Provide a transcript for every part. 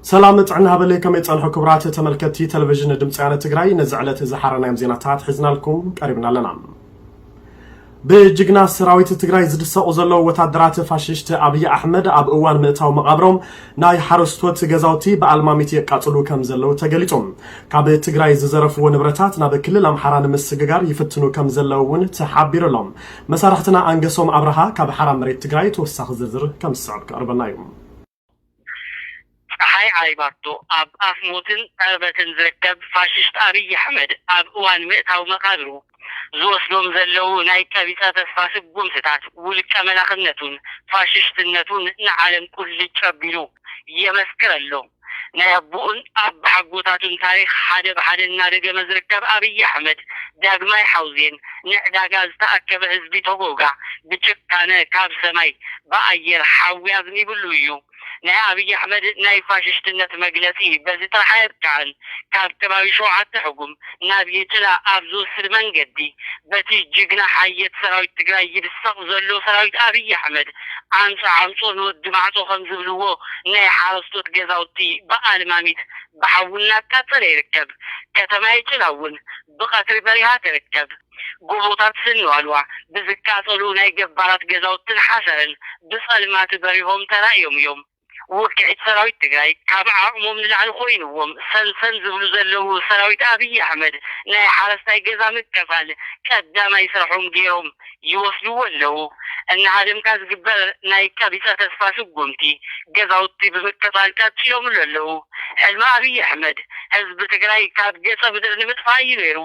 ሰላም ጥዕና ሃበለይ፣ ከመይ ጸንሑ ክቡራት ተመልከትቲ ቴሌቪዥን ድምፂ ወያነ ትግራይ? ነዚ ዕለት ዝሓረናዮም ዜናታት ሒዝናልኩም ቀሪብና ኣለና። ብጅግና ሰራዊት ትግራይ ዝድሰቑ ዘለዉ ወታደራት ፋሽስት ኣብይ ኣሕመድ ኣብ እዋን ምእታው መቓብሮም ናይ ሓረስቶት ገዛውቲ ብኣልማሚት የቃጽሉ ከም ዘለዉ ተገሊጹ። ካብ ትግራይ ዝዘረፍዎ ንብረታት ናብ ክልል ኣምሓራ ንምስግጋር ይፍትኑ ከም ዘለዉ እውን ተሓቢሩ ኣሎ። መሳርሕትና ኣንገሶም ኣብርሃ ካብ ሓራ መሬት ትግራይ ተወሳኺ ዝርዝር ከም ዝስዕብ ከቕርበልና እዩ። ፀሓይ ዓሪባቶ ኣብ ኣፍ ሞትን ዕርበትን ዝርከብ ፋሽስት ኣብይ ኣሕመድ ኣብ እዋን ምእታው መቓብሩ ዝወስዶም ዘለዉ ናይ ቀቢፀ ተስፋ ስጉምትታት ውልቀ መላኽነቱን ፋሽስትነቱን ንዓለም ቁልጭ ኣቢሉ የመስክር ኣሎ። ናይ ኣቦኡን ኣባሓጎታቱን ታሪኽ ሓደ ብሓደ እናደገመ ዝርከብ ኣብይ ኣሕመድ ዳግማይ ሓውዜን ንዕዳጋ ዝተኣከበ ህዝቢ ተጎጋ ብጭካነ ካብ ሰማይ ብኣየር ሓዊ ኣዝኒብሉ እዩ። ናይ ኣብይ ኣሕመድ ናይ ፋሽስትነት መግለፂ በዚ ጥራሕ ኣየብቅዐን። ካብ ከባቢ ሸውዓተ ሕጉም ናብ የጭላ ኣብ ዝወስድ መንገዲ በቲ ጅግና ሓየት ሰራዊት ትግራይ ይድሰቕ ዘሎ ሰራዊት ኣብይ ኣሕመድ ዓምፆ ዓምፆ ንወዲ ማዕፆ ከም ዝብልዎ ናይ ሓረስቶት ገዛውቲ ብኣልማሚት ብሓዊ እናቃፀለ ይርከብ። ከተማ የጭላ እውን ብቐትሪ በሪሃ ትርከብ። ጎቦታት ስኒ ዋልዋ ብዝቃፀሉ ናይ ገባራት ገዛውትን ሓሰርን ብፀልማት በሪሆም ተራእዮም እዮም። ውቅዒት ሰራዊት ትግራይ ካብ ዓቕሞም ንላዕሊ ኮይንዎም ሰንሰን ዝብሉ ዘለዉ ሰራዊት ኣብይ ኣሕመድ ናይ ሓረስታይ ገዛ ምቅፃል ቀዳማይ ስርሖም ገይሮም ይወስድዎ ኣለዉ። እናሃደምካ ዝግበር ናይ ቀቢፀ ተስፋ ስጉምቲ ገዛውቲ ብምቅፃል ቀፂሎምሉ ኣለዉ። ሕልሚ ኣብይ ኣሕመድ ህዝቢ ትግራይ ካብ ገፀ ምድሪ ንምጥፋእ እዩ ነይሩ።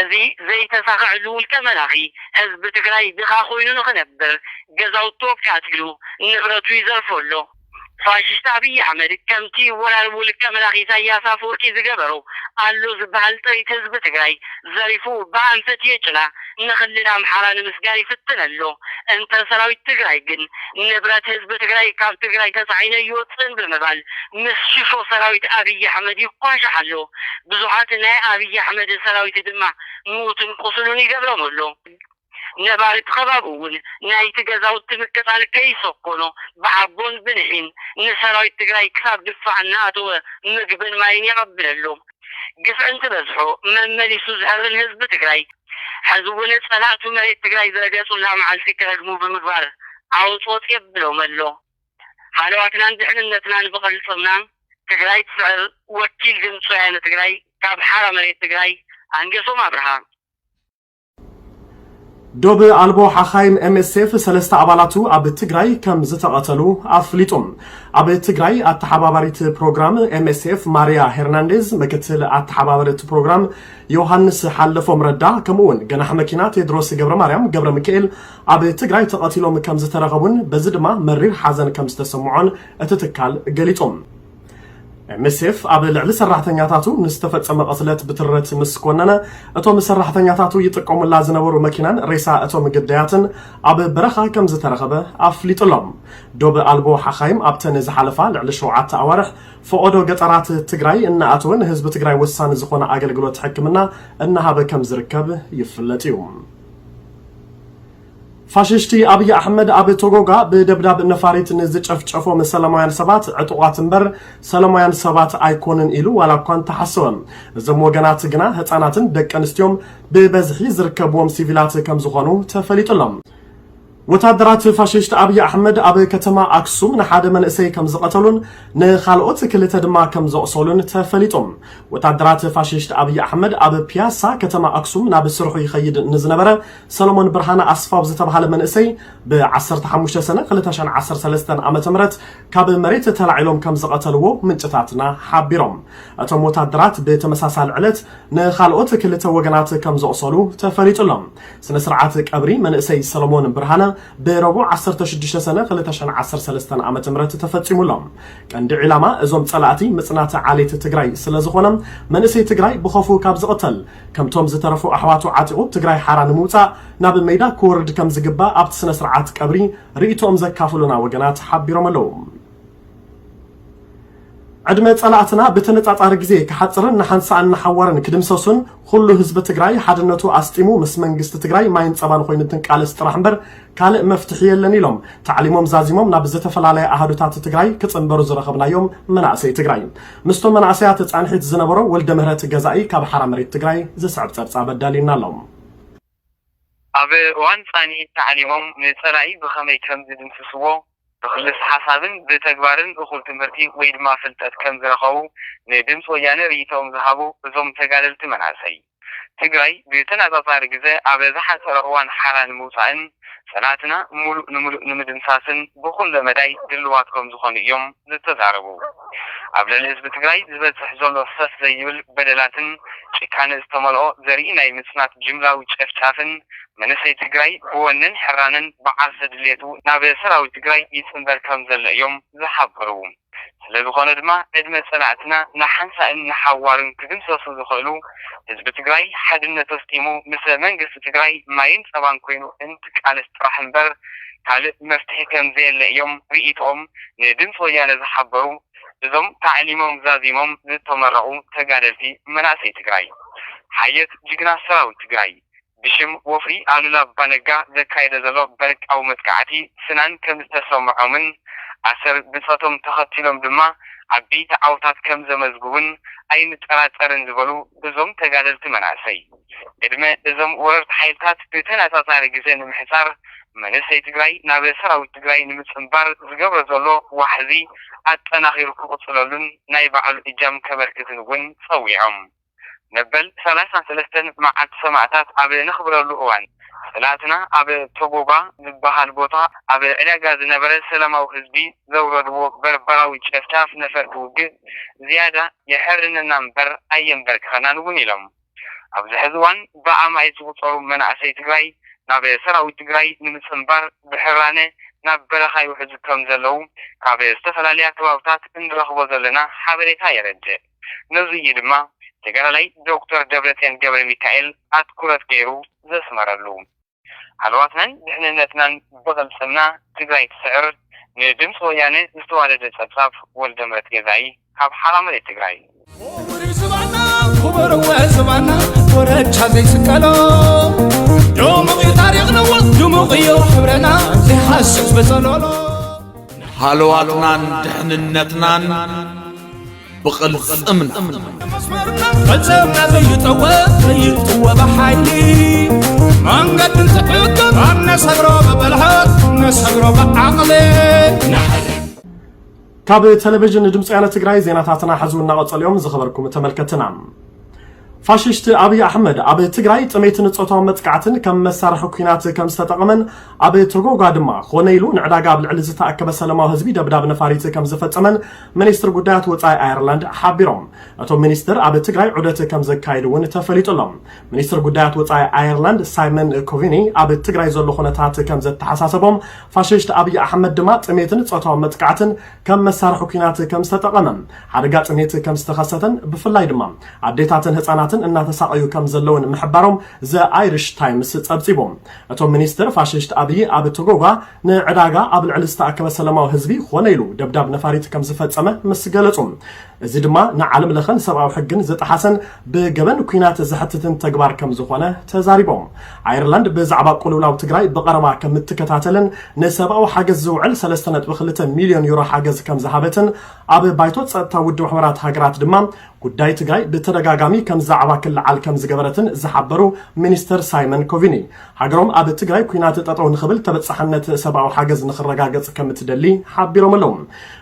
እዚ ዘይተሳኽዐሉ ውልቀ መላኺ ህዝቢ ትግራይ ድኻ ኮይኑ ንኽነብር ገዛውቱ ኣቃፂሉ ንብረቱ ይዘርፎ ኣሎ። ፋሽስት ኣብይ ኣሕመድ ከምቲ ወራር ውልቀ መላኺ ኢሳያስ ኣፈወርቂ ዝገበሮ ኣሎ ዝበሃል ጥሪት ህዝቢ ትግራይ ዘሪፉ ብኣንፈት የጭላ ንኽልል ኣምሓራ ንምስጋር ይፍትን ኣሎ። እንተ ሰራዊት ትግራይ ግን ንብረት ህዝቢ ትግራይ ካብ ትግራይ ተፃዒነ ይወፅእን ብምባል ምስ ሽሾ ሰራዊት ኣብይ ኣሕመድ ይኳሻሕ ኣሎ። ብዙሓት ናይ ኣብይ ኣሕመድ ሰራዊት ድማ ምዉትን ቁሱሉን ይገብሮም ኣሎ። ነባሪ እቲ ከባቢ እውን ናይቲ ገዛውቲ ምቅፃል ከይሰኮኖ ብሓቦን ብንሒን ንሰራዊት ትግራይ ክሳብ ድፋዕ እናኣተወ ምግብን ማይን የቐብለሎም። ግፍዒ እንትበዝሖ መመሊሱ ዝሕርን ህዝቢ ትግራይ ሕዚ እውን ፀላእቱ መሬት ትግራይ ዝረገፁላ መዓልቲ ክረግሙ ብምግባር ዓውፆጥ የብሎም ኣሎ። ሃለዋትናን ድሕንነትናን ብቐልፅምና ትግራይ ትስዕር። ወኪል ድምፂ ወያነ ትግራይ ካብ ሓራ መሬት ትግራይ ኣንገሶም ኣብርሃ። ዶብ ኣልቦ ሓኻይም ኤምኤስኤፍ ሰለስተ ኣባላቱ ኣብ ትግራይ ከም ዝተቐተሉ ኣፍሊጡ። ኣብ ትግራይ ኣተሓባባሪት ፕሮግራም ኤምኤስኤፍ ማርያ ሄርናንዴዝ፣ ምክትል ኣተሓባባሪት ፕሮግራም ዮሃንስ ሓለፎም ረዳ፣ ከምኡ እውን ገናሕ መኪና ቴድሮስ ገብረ ማርያም ገብረ ሚካኤል ኣብ ትግራይ ተቐቲሎም ከም ዝተረኸቡን በዚ ድማ መሪር ሓዘን ከም ዝተሰምዖን እቲ ትካል ገሊጹ። ኤምኤስኤፍ ኣብ ልዕሊ ሰራሕተኛታቱ ንዝተፈጸመ ቅትለት ብትረት ምስ ኮነነ፣ እቶም ሰራሕተኛታቱ ይጥቀሙላ ዝነበሩ መኪናን ሬሳ እቶም ግዳያትን ኣብ በረኻ ከም ዝተረኸበ ኣፍሊጡ ኣሎ። ዶብ ኣልቦ ሓኻይም ኣብተን ዝሓለፋ ልዕሊ ሸውዓተ ኣዋርሕ ፈቐዶ ገጠራት ትግራይ እናኣተወ ንህዝቢ ትግራይ ወሳኒ ዝኾነ ኣገልግሎት ሕክምና እናሃበ ከም ዝርከብ ይፍለጥ እዩ። ፋሽስቲ ኣብይ ኣሕመድ ኣብ ቶጎጋ ብደብዳብ ነፋሪት ንዝጨፍጨፎም ሰላማውያን ሰባት ዕጡቓት እምበር ሰላማውያን ሰባት ኣይኮኑን ኢሉ ዋላ እኳ እንተሓሰወ፣ እዞም ወገናት ግና ህፃናትን ደቂ ኣንስትዮን ብበዝሒ ዝርከብዎም ሲቪላት ከም ዝኾኑ ተፈሊጡ ኣሎ። ወታደራት ፋሽስት ኣብይ ኣሕመድ ኣብ ከተማ ኣክሱም ንሓደ መንእሰይ ከም ዝቐተሉን ንኻልኦት ክልተ ድማ ከም ዘቑሰሉን ተፈሊጡ። ወታደራት ፋሽስት ኣብይ ኣሕመድ ኣብ ፒያሳ ከተማ ኣክሱም ናብ ስርሑ ይኸይድ ንዝነበረ ሰሎሞን ብርሃነ ኣስፋው ዝተባሃለ መንእሰይ ብ ዓሰርተ ሓሙሽተ ሰነ ክልተ ሽሕን ዓሰርተ ሰለስተን ዓመተ ምህረት ካብ መሬት ተላዒሎም ከም ዝቐተልዎ ምንጭታትና ሓቢሮም። እቶም ወታደራት ብተመሳሳሊ ዕለት ንኻልኦት ክልተ ወገናት ከም ዘቑሰሉ ተፈሊጡ ኣሎ። ስነ ስርዓት ቀብሪ መንእሰይ ሰሎሞን ብርሃነ ብረቡዕ ዓሰርተ ሽዱሽተ ሰነ ክልተ ሽሕን ዓሰርተ ሰለስተን ዓመተ ምህረት ተፈጺሙ ኣሎ። ቀንዲ ዒላማ እዞም ጸላእቲ ምጽናት ዓሌት ትግራይ ስለ ዝኾነ መንእሰይ ትግራይ ብኸፉ ካብ ዝቕተል ከምቶም ዝተረፉ ኣሕዋቱ ዓጢቑ ትግራይ ሓራ ንምውጻእ ናብ ሜዳ ክወርድ ከም ዝግባእ ኣብቲ ስነ ስርዓት ቀብሪ ርእይቶኦም ዘካፍሉና ወገናት ሓቢሮም ኣለዉ። ዕድመ ጸላእትና ብተነጻጻሪ ግዜ ክሓጽርን ንሓንሳእን ንሓዋርን ክድምሰሱን፣ ኩሉ ህዝቢ ትግራይ ሓድነቱ ኣስጢሙ ምስ መንግስቲ ትግራይ ማይን ጸባን ኮይኑ እንትንቃለስ ጥራሕ እምበር ካልእ መፍትሒ የለን ኢሎም፣ ታዕሊሞም ዛዚሞም ናብ ዝተፈላለያ ኣሃዱታት ትግራይ ክጽንበሩ ዝረኸብናዮም መናእሰይ ትግራይ። ምስቶም መናእሰያት ጻንሒት ዝነበሮ ወልደ ምህረት ገዛኢ ካብ ሓራ መሬት ትግራይ ዝስዕብ ጸብጻብ ኣዳልዩና ኣሎ። ኣብ እዋን ጻንሒት ታዕሊሞም ንጸላኢ ብኸመይ ከም ዝድምስስዎ ብክልስ ሓሳብን ብተግባርን እኹል ትምህርቲ ወይ ድማ ፍልጠት ከም ዝረኸቡ ንድምፂ ወያነ ርእይቶኦም ዝሃቡ እዞም ተጋደልቲ መናእሰይ፣ ትግራይ ብተነፃፃሪ ግዘ ኣብ ዝሓፀረ እዋን ሓራ ንምውፃእን ፀላእትና ሙሉእ ንሙሉእ ንምድምሳስን ብኩለ መዳይ ድልዋት ከም ዝኾኑ እዮም ዝተዛረቡ። ኣብ ልዕሊ ህዝቢ ትግራይ ዝበፅሕ ዘሎ ሰፍ ዘይብል በደላትን ጭካነ ዝተመልኦ ዘርኢ ናይ ምፅናት ጅምላዊ ጨፍጫፍን መንእሰይ ትግራይ ብወንን ሕራንን ብዓርሰ ድሌቱ ናብ ሰራዊት ትግራይ ይፅንበር ከም ዘሎ እዮም ዝሓበሩ። ስለዝኾነ ድማ ዕድመ ፀላእትና ንሓንሳእን ንሓዋርን ክድምሰሱ ዝኽእሉ ህዝቢ ትግራይ ሓድነት ኣስጢሙ ምስ መንግስቲ ትግራይ ማይን ፀባን ኮይኑ እንትቃለስ ጥራሕ እምበር ካልእ መፍትሒ ከም ዘየለ እዮም ርእይቶኦም ንድምፂ ወያነ ዝሓበሩ እዞም ታዕሊሞም ዛዚሞም ዝተመረቑ ተጋደልቲ መናእሰይ ትግራይ። ሓየት ጅግና ሰራዊት ትግራይ ብሽም ወፍሪ ኣሉላ ኣባነጋ ዘካየደ ዘሎ በርቃዊ መጥቃዕቲ ስናን ከም ዝተሰምዖምን ኣሰር ብፀቶም ተኸቲሎም ድማ ዓበይቲ ዓወታት ከም ዘመዝግቡን ኣይንጠራጠርን ዝበሉ እዞም ተጋደልቲ መናእሰይ፣ ዕድመ እዞም ወረርቲ ሓይልታት ብተነፃፃሪ ግዘ ንምሕፃር መንእሰይ ትግራይ ናብ ሰራዊት ትግራይ ንምፅንባር ዝገብሮ ዘሎ ዋሕዚ ኣጠናኺሩ ክቕፅለሉን ናይ ባዕሉ እጃም ከበርክትን እውን ፀዊዖም። መበል ሰላሳን ሰለስተን መዓልቲ ሰማእታት ኣብ ነኽብረሉ እዋን፣ ፀላእትና ኣብ ቶጎባ ዝበሃል ቦታ ኣብ ዕዳጋ ዝነበረ ሰላማዊ ህዝቢ ዘውረድዎ በርበራዊ ጨፍጫፍ ነፈርቲ ውግእ ዝያዳ የሐርነና እምበር ኣየንበርክኸናን እውን ኢሎም። ኣብዚ ሕዚ እዋን ብኣማኢት ዝቑፀሩ መናእሰይ ትግራይ ናብ ሰራዊት ትግራይ ንምፅንባር ብሕራነ ናብ በረኻ ይውሕዙ ከም ዘለዉ ካብ ዝተፈላለያ ከባብታት እንረኽቦ ዘለና ሓበሬታ የረድእ። ነዚ እዩ ድማ ተጋዳላይ ዶክተር ደብረፅዮን ገብረ ሚካኤል ኣትኩረት ገይሩ ዘስመረሉ። ሃለዋትናን ድሕንነትናን ብቕልፅምና ትግራይ ትስዕር። ንድምፂ ወያነ ዝተዋደደ ፀብፃብ ወልደምረት ገዛኢ ካብ ሓራ መሬት ትግራይ። ክቡር እዩ ዝባና፣ ክቡር እወ ዝባና፣ ኮረቻ ዘይስቀሎ። ድሙቕ እዩ ታሪኽና እወ፣ ድሙቕ እዩ ሕብረና፣ ዘይሃስስ ብጸሎሎ። ሃለዋትናን ድሕንነትናን ብቕልጽምና። መስመርና፣ ቅልጽምና ዘይጠወ፣ ዘይጥወ ብሓይሊ። መንገድን ትዕግም፣ ኣነሰግሮ ብብልሓት፣ ነሰግሮ ብዓቕሊ። ካብ ቴሌቪዥን ድምፂ ወያነ ትግራይ ዜናታትና ሕዚ እናቐጸሉ እዮም። ዝኸበርኩም ተመልከትና፣ ፋሽስት ኣብይ ኣሕመድ ኣብ ትግራይ ጥሜትን ጾታዊ መጥቃዕትን ከም መሳርሒ ኲናት ከም ዝተጠቐመን ኣብ ቶጎጋ ድማ ኮነ ኢሉ ንዕዳጋ ኣብ ልዕሊ ዝተኣከበ ሰላማዊ ህዝቢ ደብዳብ ነፋሪት ከም ዝፈጸመን ሚኒስትር ጉዳያት ወጻኢ ኣየርላንድ ሓቢሮም። እቶም ሚኒስትር ኣብ ትግራይ ዑደት ከም ዘካየዱ እውን ተፈሊጡ ኣሎ። ሚኒስትር ጉዳያት ወጻኢ ኣየርላንድ ሳይመን ኮቪኒ ኣብ ትግራይ ዘሎ ኩነታት ከም ዘተሓሳሰቦም፣ ፋሽስት ኣብይ ኣሕመድ ድማ ጥሜትን ጾታዊ መጥቃዕትን ከም መሳርሒ ኲናት ከም ዝተጠቐመ፣ ሓደጋ ጥሜት ከም ዝተኸሰተን ብፍላይ ድማ ኣዴታትን ህፃናትን እናተሳቐዩ ከም ዘለውን ምሕባሮም ዘ ኣይሪሽ ታይምስ ጸብጺቡ። እቶም ሚኒስትር ፋሽስት ኣብይ ኣብ ቶጎጋ ንዕዳጋ ኣብ ልዕሊ ዝተኣከበ ሰላማዊ ህዝቢ ኾነ ኢሉ ደብዳብ ነፋሪት ከም ዝፈጸመ ምስ ገለጹ፣ እዚ ድማ ንዓለም ለኸን ሰብኣዊ ሕግን ዝጠሓሰን ብገበን ኲናት ዘሕትትን ተግባር ከም ዝኾነ ተዛሪቦም። ኣየርላንድ ብዛዕባ ቅልውላው ትግራይ ብቐረባ ከም እትከታተልን ንሰብኣዊ ሓገዝ ዝውዕል ሰለስተ ነጥቢ ክልተ ሚልዮን ዩሮ ሓገዝ ከም ዝሃበትን ኣብ ባይቶ ጸጥታ ውድብ ሕቡራት ሃገራት ድማ ጉዳይ ትግራይ ብተደጋጋሚ ከም ዛዕባ ክለዓል ከም ዝገበረትን ዝሓበሩ ሚኒስተር ሳይመን ኮቪኒ፣ ሃገሮም ኣብ ትግራይ ኲናት ጠጠው ንኽብል ተበጻሕነት ሰብኣዊ ሓገዝ ንኽረጋገጽ ከም እትደሊ ሓቢሮም ኣለዉ።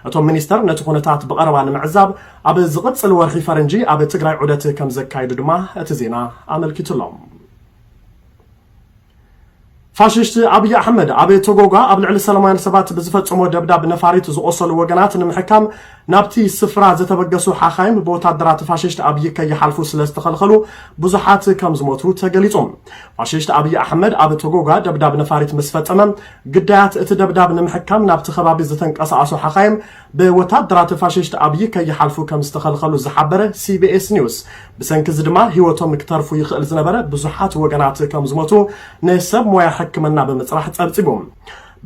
እቶም ሚኒስተር ነቲ ኩነታት ብቐረባ ንምዕዛብ ኣብ ዝቕጽል ወርሒ ፈረንጂ ኣብ ትግራይ ዑደት ከም ዘካይዱ ድማ እቲ ዜና ኣመልኪቱ ኣሎ። ፋሽስት ኣብይ ኣሕመድ ኣብ ቶጎጋ ኣብ ልዕሊ ሰላማውያን ሰባት ብዝፈጸሞ ደብዳብ ነፋሪት ዝቖሰሉ ወገናት ንምሕካም ናብቲ ስፍራ ዝተበገሱ ሓኻይም ብወታደራት ፋሽስት ኣብይ ከይሓልፉ ስለ ዝተኸልኸሉ ብዙሓት ከም ዝሞቱ ተገሊጹ። ፋሽስት ኣብይ ኣሕመድ ኣብ ቶጎጋ ደብዳብ ነፋሪት ምስ ፈጸመ፣ ግዳያት እቲ ደብዳብ ንምሕካም ናብቲ ከባቢ ዝተንቀሳቐሱ ሓኻይም ብወታደራት ፋሽስት ኣብይ ከይሓልፉ ከም ዝተኸልኸሉ ዝሓበረ ሲቢኤስ ኒውስ፣ ብሰንኪ እዚ ድማ ህይወቶም ክተርፉ ይኽእል ዝነበረ ብዙሓት ወገናት ከም ዝሞቱ ንሰብ ሞያ ሕክምና ብምጽራሕ ጸብጺቡ።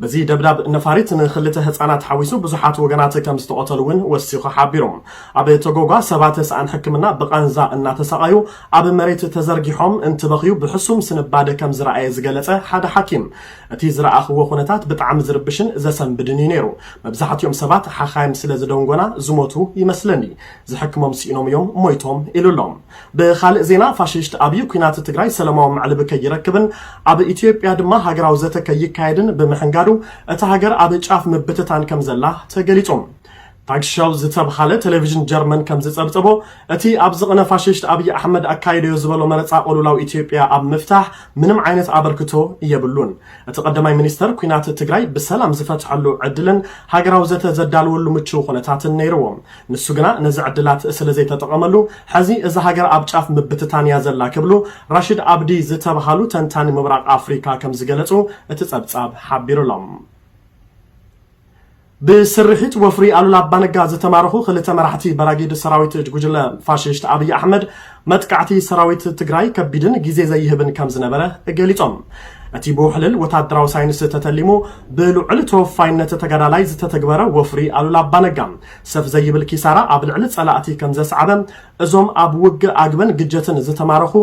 በዚ ደብዳብ ነፋሪት ንክልተ ህፃናት ሓዊሱ ብዙሓት ወገናት ከም ዝተቐተሉ እውን ወሲኹ ሓቢሩ። ኣብ ተጎጓ ሰባት ሰኣን ሕክምና ብቃንዛ እናተሰቓዩ ኣብ መሬት ተዘርጊሖም እንትበኽዩ ብሕሱም ስንባደ ከም ዝረኣየ ዝገለጸ ሓደ ሓኪም፣ እቲ ዝረኣኽዎ ኩነታት ብጣዕሚ ዝርብሽን ዘሰንብድን እዩ ነይሩ። መብዛሕትኦም ሰባት ሓኻይም ስለ ዝደንጎና ዝሞቱ ይመስለኒ። ዝሕክሞም ስኢኖም እዮም ሞይቶም ኢሉ ኣሎ። ብኻልእ ዜና፣ ፋሽስት ኣብይ ኩናት ትግራይ ሰላማዊ መዕልቢ ከይረክብን ኣብ ኢትዮጵያ ድማ ሃገራዊ ዘተ ከይካየድን ብምሕንጋዱ እታ ሃገር ኣብ ጫፍ ምብትታን ከም ዘላ ተገሊጹ። ታግሻው ዝተብሃለ ቴሌቪዥን ጀርመን ከም ዝጸብጸቦ፣ እቲ ኣብ ዝቕነ ፋሽስት ኣብይ ኣሕመድ ኣካይደዮ ዝበሎ መረጻ ቅልውላው ኢትዮጵያ ኣብ ምፍታሕ ምንም ዓይነት ኣበርክቶ የብሉን። እቲ ቀዳማይ ሚኒስተር ኩናት ትግራይ ብሰላም ዝፈትሐሉ ዕድልን ሃገራዊ ዘተ ዘዳልወሉ ምቹው ኩነታትን ነይርዎ። ንሱ ግና ነዚ ዕድላት ስለ ዘይተጠቐመሉ፣ ሕዚ እዛ ሃገር ኣብ ጫፍ ምብትታን እያ ዘላ ክብሉ ራሽድ ኣብዲ ዝተብሃሉ ተንታኒ ምብራቕ ኣፍሪካ ከም ዝገለጹ እቲ ጸብጻብ ሓቢሩሎም። ብስርሒት ወፍሪ ኣሉላ ኣባነጋ ዝተማረኹ ክልተ መራሕቲ በራጊድ ሰራዊት ጉጅለ ፋሽስት ኣብይ ኣሕመድ መጥቃዕቲ ሰራዊት ትግራይ ከቢድን ግዜ ዘይህብን ከም ዝነበረ ገሊጾም። እቲ ብውሕልል ወታደራዊ ሳይንስ ተተሊሙ ብልዑል ተወፋይነት ተጋዳላይ ዝተተግበረ ወፍሪ ኣሉላ ኣባነጋ ሰፍ ዘይብል ኪሳራ ኣብ ልዕሊ ጸላእቲ ከም ዘስዓበ እዞም ኣብ ውግእ ኣግበን ግጀትን ዝተማረኹ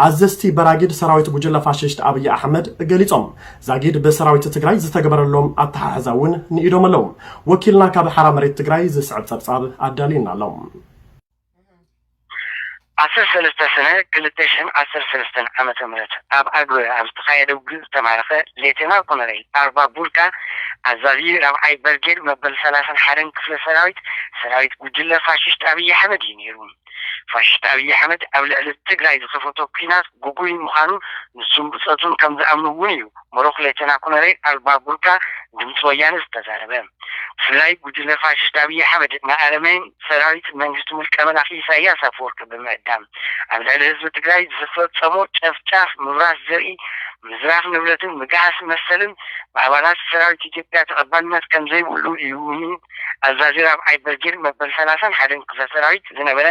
ኣዘዝቲ በራጊድ ሰራዊት ጉጅለ ፋሽስት ኣብይ ኣሕመድ ገሊጾም። ዛጊድ ብሰራዊት ትግራይ ዝተገበረሎም ኣተሓሕዛ እውን ንኢዶም ኣለዉ። ወኪልና ካብ ሓራ መሬት ትግራይ ዝስዕብ ጸብጻብ ኣዳልዩና ኣሎ። ዓሰርተ ሰለስተ ሰነ ክልተ ሽሕን ዓሰርተ ሰለስተን ዓመተ ምህረት ኣብ ኣግበ ኣብ ዝተኻየደ ውግእ ዝተማረኸ ሌተና ኮሎኔል ኣርባ ቡልካ ኣዛዚ ራብዓይ በርጌድ መበል ሰላሳን ሓደን ክፍለ ሰራዊት ሰራዊት ጉጅለ ፋሽስት ኣብይ ኣሕመድ እዩ ነይሩ። ፋሽስት ኣብይ ኣሕመድ ኣብ ልዕሊ ትግራይ ዝኸፈቶ ኲናት ግጉይ ምዃኑ ንሱን ብጾቱን ከም ዝኣምኑ እውን እዩ ምሩኽ ሌተና ኮሎኔል ኣርባ ቡልካ ድምፂ ወያነ ዝተዛረበ። ብፍላይ ጉጅለ ፋሽስት ኣብይ ኣሕመድ ንኣረሜን ሰራዊት መንግስቲ ውልቀ መላኺ ኢሳያስ ኣፈወርቂ ብምዕዳም ኣብ ልዕሊ ህዝቢ ትግራይ ዝፈፀሞ ጨፍጫፍ፣ ምብራስ ዘርኢ፣ ምዝራፍ ንብረትን ምግሃስ መሰልን ብኣባላት ሰራዊት ኢትዮጵያ ተቐባልነት ከም ዘይብሉ እዩ እውን ኣዛዚ ራብዓይ በርጌድ መበል ሰላሳን ሓደን ክፍለ ሰራዊት ዝነበረ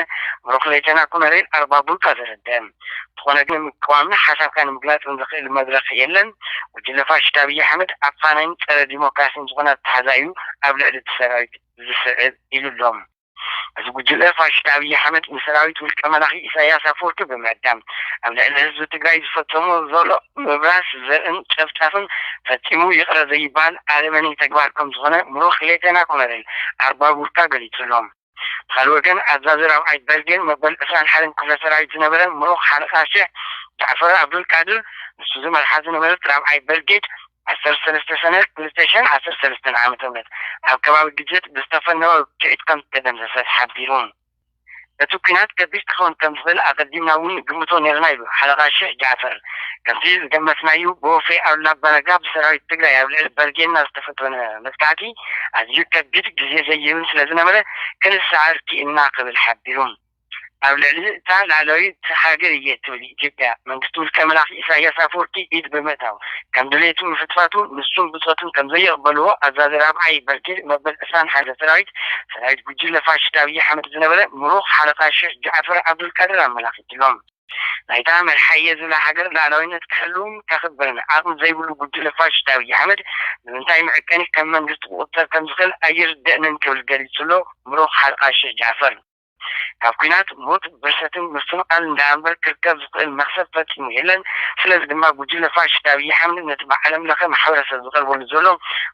ምሩኽ ሌተና ኮሎኔል ኣርባ ቡልካ ዘረድአ። እንተኾነ ግን ንምቅዋምን ሓሳብካ ንምግላፅን ዘኽእል መድረኽ የለን። ጉጅለ ፋሽስት ኣብይ ኣሕመድ ኣፋናይን ፀረ ዲሞክራሲን ዝኾነ ኣተሓዛ እዩ ኣብ ልዕሊ እቲ ሰራዊት ዝስዕብ ኢሉ ኣሎ። እዚ ጉጅለ ፋሽስት ኣብይ ኣሕመድ ንሰራዊት ውልቀ መላኺ ኢሳያስ ኣፈወርቂ ብምዕዳም ኣብ ልዕሊ ህዝቢ ትግራይ ዝፈፀሞ ዘሎ ምብራስ ዘርእን ጨፍጫፍን ፈፂሙ ይቕረ ዘይበሃል ኣረመኔ ተግባር ከም ዝኾነ ምሩኽ ሌተና ኮሎኔል ኣርባ ቡልካ ገሊፁ ኣሎ። ብኻልእ ወገን ኣዛዚ ራብዓይ በርጌድ መበል ዕስራን ሓደን ክፍለ ሰራዊት ዝነበረ ምሩኽ ሓለቓ ሽሕ ጃዕፈር ኣብዱልቃድር ንሱ ዝመርሓ ዝነበረት ራብዓይ በርጌድ ዓሰርተ ሰለስተ ሰነ ክልተ ሽሕን ዓሰርተ ሰለስተን ዓመተ ምህረት ኣብ ከባቢ ግጀት ብዝተፈነወ ውፅኢት ከም ዝተደምሰሰት ሓቢሩ። እቲ ኲናት ከቢድ ክኸውን ከም ዝኽእል ኣቐዲምና እውን ንግምቶ ነይርና ኢሉ ሓለቓ ሽሕ ጃዕፈር። ከምቲ ዝገመትናዩ ብወፍሪ ኣሉላ ኣባነጋ ብሰራዊት ትግራይ ኣብ ልዕሊ በርጌድና ዝተፈጸመ መጥቃዕቲ ኣዝዩ ከቢድ ግዜ ዘይህብን ስለ ዝነበረ ክንስዓር ክኢልና ክብል ሓቢሩ። ኣብ ልዕሊ እታ ላዕላዊት ሃገር እየ ትብል ኢትዮጵያ መንግስቲ ውልቀ መላኺ ኢሳያስ ኣፈወርቂ ኢድ ብምእታው ከም ድሌቱ ምፍትፋቱ ንሱን ብጾቱን ከም ዘይቕበልዎ ኣዛዚ ራብዓይ በርጌድ መበል ዕስራን ሓደን ሰራዊት ሰራዊት ጉጅለ ፋሽስት ኣብይ ኣሕመድ ዝነበረ ምሩኽ ሓለቓ ሽሕ ጃዕፈር ዓብዱልቃድር ኣመላኺትሎም። ናይታ መርሓየ ዝብላ ሃገር ላዕላዊነት ክሕልውን ከኽብርን ዓቕሚ ዘይብሉ ጉጅለ ፋሽስት ኣብይ ኣሕመድ ንምንታይ መዐቀኒ ከም መንግስቲ ክቑጸር ከም ዝኽእል ኣይርደእንን ክብል ገሊጹ ኣሎ ምሩኽ ሓለቓ ሽሕ ጃዕፈር። ካብ ኲናት፣ ሞት፣ ብርሰትን ምፍንቓል እንዳኣምበር ክርከብ ዝኽእል መኽሰብ ፈጺሙ የለን። ስለዚ ድማ ጉጅለ ፋሽስት ኣብይ ኣሕመድ ነቲ ብዓለም ለኸ ማሕበረሰብ ዝቐርበሉ ዘሎ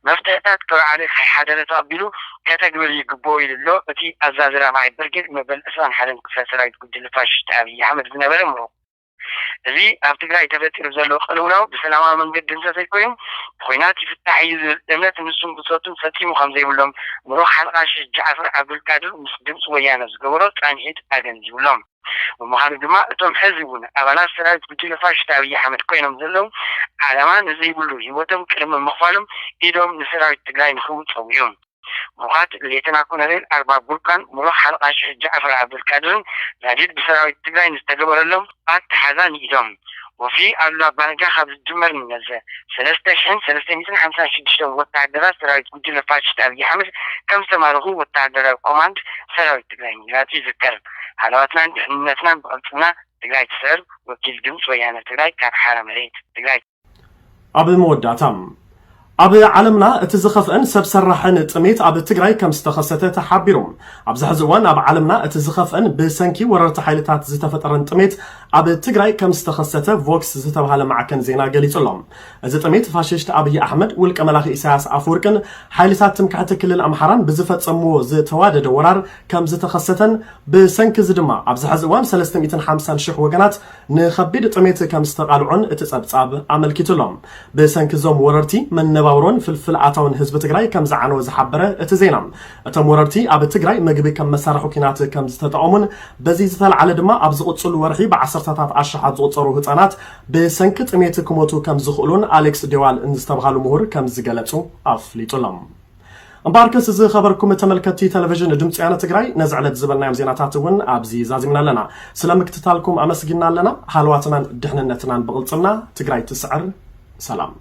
መፍትሕታት ከውዓለ ከይሓደረ ተቐቢሉ ከተግብር ይግብኦ ኢሉ ኣሎ እቲ ኣዛዚ ራብዓይ ብርጌድ መበል ዕስራን ሓደን ክፍለ ሰራዊት ጉጅለ ፋሽስት ኣብይ ኣሕመድ ዝነበረ ምሩኽ። እዚ ኣብ ትግራይ ተፈጢሩ ዘሎ ቅልውላው ብሰላማዊ መንገዲ እንተዘይኮይኑ ብኹናት ይፍታሕ እዩ ዝብል እምነት ንሱን ብጾቱን ፈጺሙ ከም ዘይብሎም ምሩኽ ሓልቓ ሽሕ ጃዕፈር ዓብዱልቃድር ምስ ድምፂ ወያነ ዝገበሮ ፃንሒት ኣገንዚቡሎም። ብምዃኑ ድማ እቶም ሕዚ እውን ኣባላት ሰራዊት ጉጅለ ፋሽስት ኣብይ ኣሕመድ ኮይኖም ዘለዉ ዓላማ ንዘይብሉ ህይወቶም ቅድሚ ምኽፋሎም ኢዶም ንሰራዊት ትግራይ ንኽውፀው እዮም። ምሩኻት ሌተና ኮሎኔል ኣርባብ ቡርቃን ምሩኽ ሓለቓ ሽሕ ጃዕፈር ዓብዱልቃድርን ዛጊድ ብሰራዊት ትግራይ ንዝተገበረሎም ኣተሓዛ ንኢዶም። ወፍሪ ኣሉላ ኣባነጋ ካብ ዝጅመር ንነዘ ሰለስተ ሽሕን ሰለስተ ሚእትን ሓምሳን ሽዱሽተን ወታሃደራት ሰራዊት ጉጅለ ፋሽስት ኣብይ ኣሕመድ ከም ዝተማረኹ ወታሃደራዊ ኮማንድ ሰራዊት ትግራይ ምግላፁ ይዝከር። ሃለዋትናን ድሕንነትናን ብቕልፅምና ትግራይ ትስዕር። ወኪል ድምፂ ወያነ ትግራይ ካብ ሓራ መሬት ትግራይ። ኣብ መወዳእታ፣ ኣብ ዓለምና እቲ ዝኸፍአን ሰብ ሰራሕን ጥሜት ኣብ ትግራይ ከም ዝተኸሰተ ተሓቢሩ። ኣብዚ ሕዚ እዋን ኣብ ዓለምና እቲ ዝኸፍአን ብሰንኪ ወረርቲ ሓይልታት ዝተፈጠረን ጥሜት ኣብ ትግራይ ከም ዝተኸሰተ ቮክስ ዝተባሃለ ማዕከን ዜና ገሊጹ ኣሎ። እዚ ጥሜት ፋሽስት ኣብይ ኣሕመድ፣ ውልቀ መላኺ ኢሳያስ ኣፈወርቅን ሓይልታት ትምክሕቲ ክልል ኣምሓራን ብዝፈጸምዎ ዝተዋደደ ወራር ከም ዝተኸሰተን፣ ብሰንኪ እዚ ድማ ኣብዚ ሕዚ እዋን ሰለስተ ሚእትን ሓምሳን ሽሕ ወገናት ንኸቢድ ጥሜት ከም ዝተቓልዑን እቲ ጸብጻብ ኣመልኪቱ ኣሎ። ብሰንኪ እዞም ወረርቲ መነባብሮን ፍልፍል ኣታውን ህዝቢ ትግራይ ከም ዝዓነወ ዝሓበረ እቲ ዜና፣ እቶም ወረርቲ ኣብ ትግራይ ምግቢ ከም መሳርሒ ኲናት ከም ዝተጠቐሙን፣ በዚ ዝተለዓለ ድማ ኣብ ዝቕጽሉ ወርሒ ብዓሰርተታት ኣሽሓት ዝቑጸሩ ህጻናት ብሰንኪ ጥሜት ክሞቱ ከም ዝኽእሉን ኣሌክስ ዴዋል ንዝተባሃሉ ምሁር ከም ዝገለጹ ኣፍሊጡ ኣሎ። እምበኣርከስ ዝኸበርኩም ተመልከትቲ ቴሌቪዥን ድምፂ ወያነ ትግራይ፣ ነዚ ዕለት ዝበልናዮም ዜናታት እውን ኣብዚ ዛዚምና ኣለና። ስለ ምክትታልኩም ኣመስጊና ኣለና። ሃለዋትናን ድሕንነትናን ብቕልፅምና። ትግራይ ትስዕር። ሰላም።